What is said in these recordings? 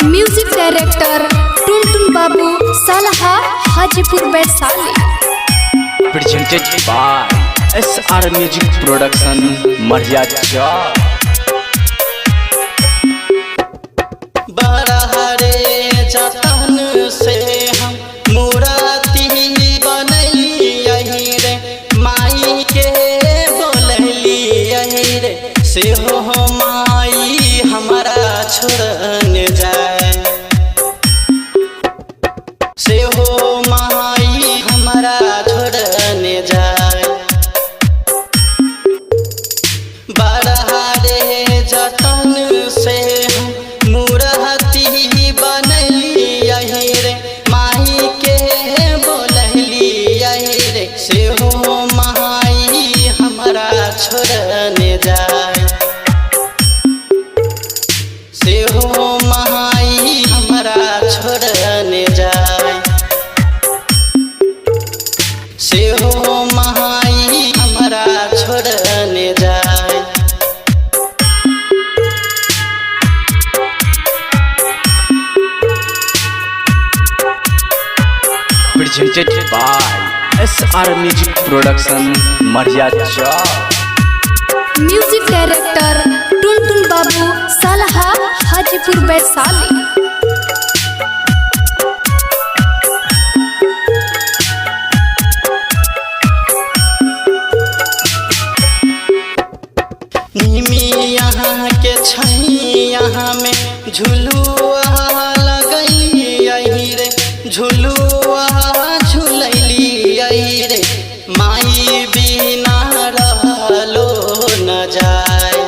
Music director Tuntun बाबू, Salaha, Hajipur, Vaishali. Presented by SR Music Production, Maria Chowk. Barhare जतन से हम मूरति बनैली रे, माई के बोलैली रे, से हो माई हमारा छोड़न जाए, से हो माई हमारा छोड़न जाए। बरहरे जतन से हम मूरति बनैली रे, माई के बोलैली रे, से हो माई हमारा छोड़न जाए, से हो माई हमारा छोड़न जाए, से हो माई हमारा छोड़न जाए। Presented by SR Music Production, Maria Chowk. Music director Tuntun Babu, Salaha, Hajipur, Vaishali. निमिया के छैया में झुलुआ लगैली रे, झुलुआ झुलैली रे, माई बिना रहलो न जाए,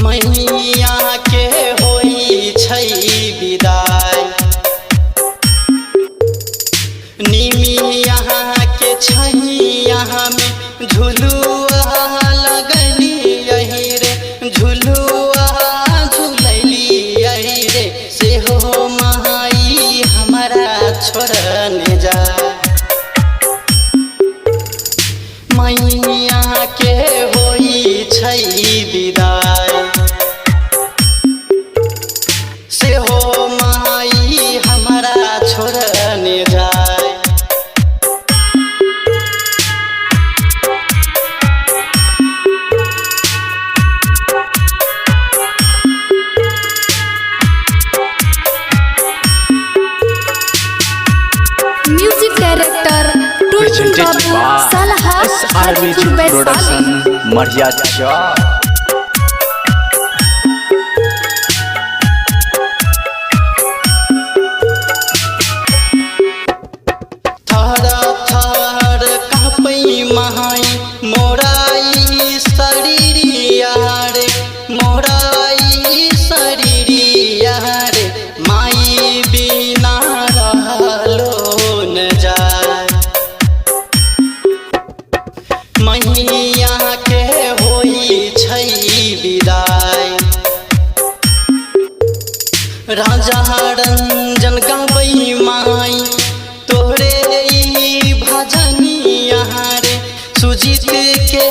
मैया के होई छै विदाई। निमिया के छैया में झुलुआ लगली रे, झुलुआ झुलैली रे, से हो माई हमारा छोड़न जा, मैया के होई छै विदाई, से हो माई हमारा छोड़न जाए। Music director Tuntun Presented Babu, by Salaha, SR Hajipur, Music Vaishali. Production, Maria Chowk. थर थर काँपै माई मोराई शरीरिया रे, मोराई शरीरिया रे, माई बिना रहलो न जाए, मैया के होई छै विदाई। राजा रंजन गाबै माई तोरे ई भजनिया रे, सुजीत के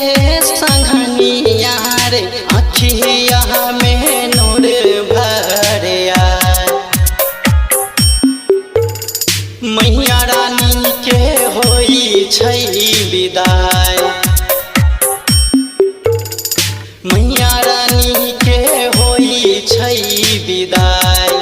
संघनिया रे, अखिया में नूर भरे आए, मैया रानी के होई छै विदाई, मैया रानी के होई छै विदाई।